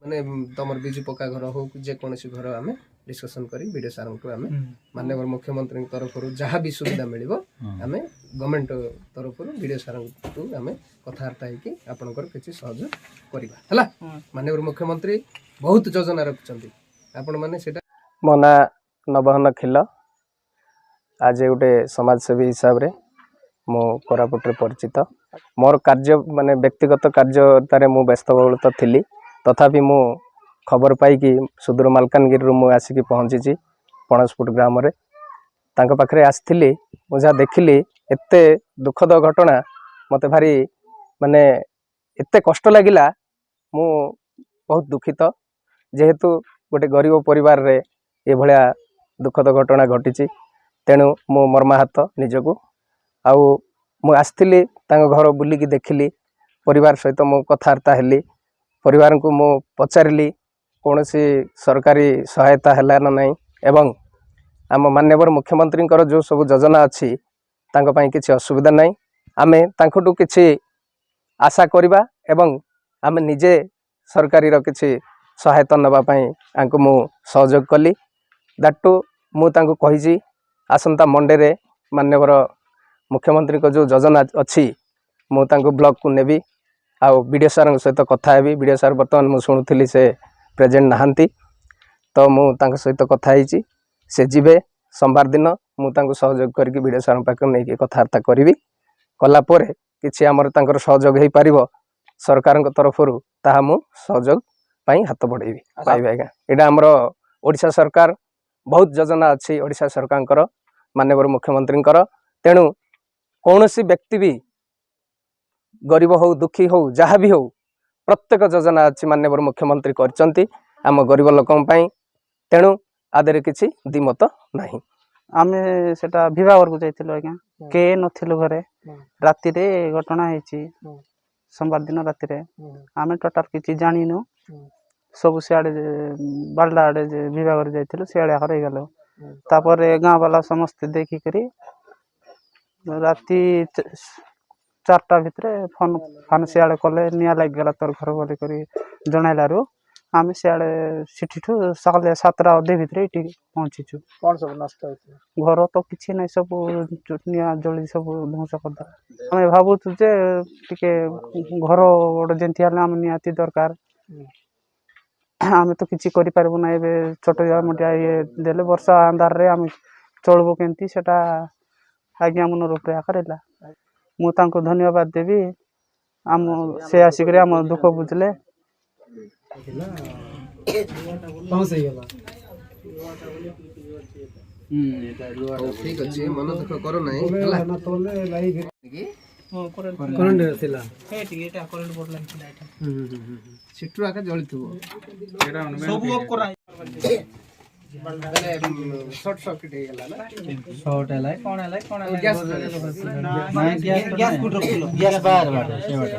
ମାନେ ତମର ବିଜୁ ପକ୍କା ଘର ହଉ କି ଯେକୌଣସି ଘର, ଆମେ ଡିସ୍କସନ୍ କରି ବିଡ଼ିଓ ସାର୍ଙ୍କଠୁ ଆମେ ମାନ୍ୟବର ମୁଖ୍ୟମନ୍ତ୍ରୀଙ୍କ ତରଫରୁ ଯାହା ବି ସୁବିଧା ମିଳିବ, ଆମେ ଗଭର୍ଣ୍ଣମେଣ୍ଟ ତରଫରୁ ବିଡ଼ିଓ ସାର୍ଙ୍କଠୁ ଆମେ କଥାବାର୍ତ୍ତା ହେଇକି ଆପଣଙ୍କର କିଛି ସହଯୋଗ କରିବା। ହେଲା? ମାନ୍ୟବର ମୁଖ୍ୟମନ୍ତ୍ରୀ ବହୁତ ଯୋଜନା ରଖିଛନ୍ତି, ଆପଣମାନେ ସେଇଟା ମୋ ନାଁ ନବଘନ ଖିଲ। ଆଜି ଗୋଟେ ସମାଜସେବୀ ହିସାବରେ ମୁଁ କୋରାପୁଟରେ ପରିଚିତ। ମୋର କାର୍ଯ୍ୟ ମାନେ ବ୍ୟକ୍ତିଗତ କାର୍ଯ୍ୟତାରେ ମୁଁ ବ୍ୟସ୍ତବହୁଳତା ଥିଲି। ତଥାପି ମୁଁ ଖବର ପାଇକି ସୁଦୂର ମାଲକାନଗିରିରୁ ମୁଁ ଆସିକି ପହଞ୍ଚିଛି ପଣସପୁଟ ଗ୍ରାମରେ। ତାଙ୍କ ପାଖରେ ଆସିଥିଲି। ମୁଁ ଯାହା ଦେଖିଲି, ଏତେ ଦୁଃଖଦ ଘଟଣା, ମୋତେ ଭାରି ମାନେ ଏତେ କଷ୍ଟ ଲାଗିଲା। ମୁଁ ବହୁତ ଦୁଃଖିତ, ଯେହେତୁ ଗୋଟେ ଗରିବ ପରିବାରରେ ଏଭଳିଆ ଦୁଃଖଦ ଘଟଣା ଘଟିଛି। ତେଣୁ ମୁଁ ମର୍ମାହତ ନିଜକୁ। ଆଉ ମୁଁ ଆସିଥିଲି, ତାଙ୍କ ଘର ବୁଲିକି ଦେଖିଲି, ପରିବାର ସହିତ ମୁଁ କଥାବାର୍ତ୍ତା ହେଲି। ପରିବାରଙ୍କୁ ମୁଁ ପଚାରିଲି କୌଣସି ସରକାରୀ ସହାୟତା ହେଲା ନା ନାହିଁ ଏବଂ ଆମ ମାନ୍ୟବର ମୁଖ୍ୟମନ୍ତ୍ରୀଙ୍କର ଯେଉଁ ସବୁ ଯୋଜନା ଅଛି, ତାଙ୍କ ପାଇଁ କିଛି ଅସୁବିଧା ନାହିଁ। ଆମେ ତାଙ୍କଠୁ କିଛି ଆଶା କରିବା ଏବଂ ଆମେ ନିଜେ ସରକାରୀର କିଛି ସହାୟତା ନେବା ପାଇଁ ତାଙ୍କୁ ମୁଁ ସହଯୋଗ କଲି। That ମୁଁ ତାଙ୍କୁ କହିଛି, ଆସନ୍ତା ମଣ୍ଡେରେ ମାନ୍ୟବର ମୁଖ୍ୟମନ୍ତ୍ରୀଙ୍କ ଯେଉଁ ଯୋଜନା ଅଛି, ମୁଁ ତାଙ୍କୁ ବ୍ଲକକୁ ନେବି ଆଉ ବି ଡ଼ି ଓ ସାର୍ଙ୍କ ସହିତ କଥା ହେବି। ବି ଡ଼ି ଓ ସାର୍ ବର୍ତ୍ତମାନ ମୁଁ ଶୁଣୁଥିଲି ସେ ପ୍ରେଜେଣ୍ଟ ନାହାନ୍ତି। ତ ମୁଁ ତାଙ୍କ ସହିତ କଥା ହେଇଛି, ସେ ଯିବେ ସୋମବାର ଦିନ। ମୁଁ ତାଙ୍କୁ ସହଯୋଗ କରିକି ବି ଡ଼ି ଓ ସାର୍ଙ୍କ ପାଖକୁ ନେଇକି କଥାବାର୍ତ୍ତା କରିବି। କଲା ପରେ କିଛି ଆମର ତାଙ୍କର ସହଯୋଗ ହେଇପାରିବ ସରକାରଙ୍କ ତରଫରୁ, ତାହା ମୁଁ ସହଯୋଗ ପାଇଁ ହାତ ବଢ଼େଇବି ପାଇବି। ଆଜ୍ଞା, ଏଇଟା ଆମର ଓଡ଼ିଶା ସରକାର ବହୁତ ଯୋଜନା ଅଛି, ଓଡ଼ିଶା ସରକାରଙ୍କର, ମାନ୍ୟବର ମୁଖ୍ୟମନ୍ତ୍ରୀଙ୍କର। ତେଣୁ କୌଣସି ବ୍ୟକ୍ତି ବି ଗରିବ ହଉ, ଦୁଃଖୀ ହଉ, ଯାହା ବି ହଉ, ପ୍ରତ୍ୟେକ ଯୋଜନା ଅଛି, ମାନ୍ୟବର ମୁଖ୍ୟମନ୍ତ୍ରୀ କରିଛନ୍ତି ଆମ ଗରିବ ଲୋକଙ୍କ ପାଇଁ। ତେଣୁ ଆ ଦେହରେ କିଛି ଦ୍ୱିମତ ନାହିଁ। ଆମେ ସେଟା ବିବାହଘରକୁ ଯାଇଥିଲୁ ଆଜ୍ଞା, କେହି ନଥିଲୁ ଘରେ। ରାତିରେ ଘଟଣା ହେଇଛି, ସୋମବାର ଦିନ ରାତିରେ। ଆମେ ଟୋଟାଲ କିଛି ଜାଣିନୁ। ସବୁ ସିଆଡ଼େ ବାଲଡା ଆଡ଼େ ଯେ ବିବାହଘର ଯାଇଥିଲୁ, ସିଆଡ଼େ ହରେଇଗଲୁ। ତାପରେ ଗାଁ ବାଲା ସମସ୍ତେ ଦେଖିକରି ରାତି 4ଟା ଭିତରେ ଫୋନ୍ ଫାନ୍ ସିଆଡ଼େ କଲେ। ନିଆଁ ଲାଗିଗଲା ତୋର ଘର ବୋଲି କରି ଜଣାଇଲାରୁ ଆମେ ସିଆଡ଼େ ସେଠିଠୁ ସକାଳେ 7ଟା ଅଧେ ଭିତରେ ଏଇଠି ପହଞ୍ଚିଛୁ। କ'ଣ ସବୁ ନଷ୍ଟ ହେଇଥିଲା? ଘର ତ କିଛି ନାହିଁ, ସବୁ ନିଆଁ ଜଳି ସବୁ ଧ୍ୱଂସ କରିଦେଲା। ଆମେ ଭାବୁଛୁ ଯେ ଟିକେ ଘର ଗୋଟେ ଯେମିତି ହେଲେ ଆମେ ନିହାତି ଦରକାର। ଆମେ ତ କିଛି କରିପାରିବୁ ନାହିଁ ଏବେ। ଛୋଟ ମୋଟିଆ ଇଏ ଦେଲେ ବର୍ଷା ଅନ୍ଧାରରେ ଆମେ ଚଳିବୁ କେମିତି, ସେଟା ଆଜ୍ଞା ମନର ଉପରେ ହେଲା। ମୁଁ ତାଙ୍କୁ ଧନ୍ୟବାଦ ଦେବି। ଆମ ସେ ଆସିକରି ଆମ ଦୁଃଖ ବୁଝିଲେ। ପାଉଁଶ ହେଇଗଲା। ହଉ, ଠିକ ଅଛି, ମନ ଦୁଃଖ କର ନାହିଁ, ହେଲା? ତଲେ ଲାଇଭ୍ କରେଣ୍ଟ ଥିଲା। ସେଠୁ ଆକା ଜଳିଥିବ। ସବୁ ଅଫ୍ କରା। ସର୍ଟ ସର୍କିଟ ହେଇଗଲା ନା? ସର୍ଟ ହେଲା, କ'ଣ ହେଲା, କ'ଣ ହେଲା? ଗ୍ୟାସ୍। ନାଇଁ, ଗ୍ୟାସ୍। ଗ୍ୟାସ୍ କୋଉଠି ରଖିଥିଲ? ଗ୍ୟାସ୍ ବାହାର ବାଟେ, ସେ ବାଟେ।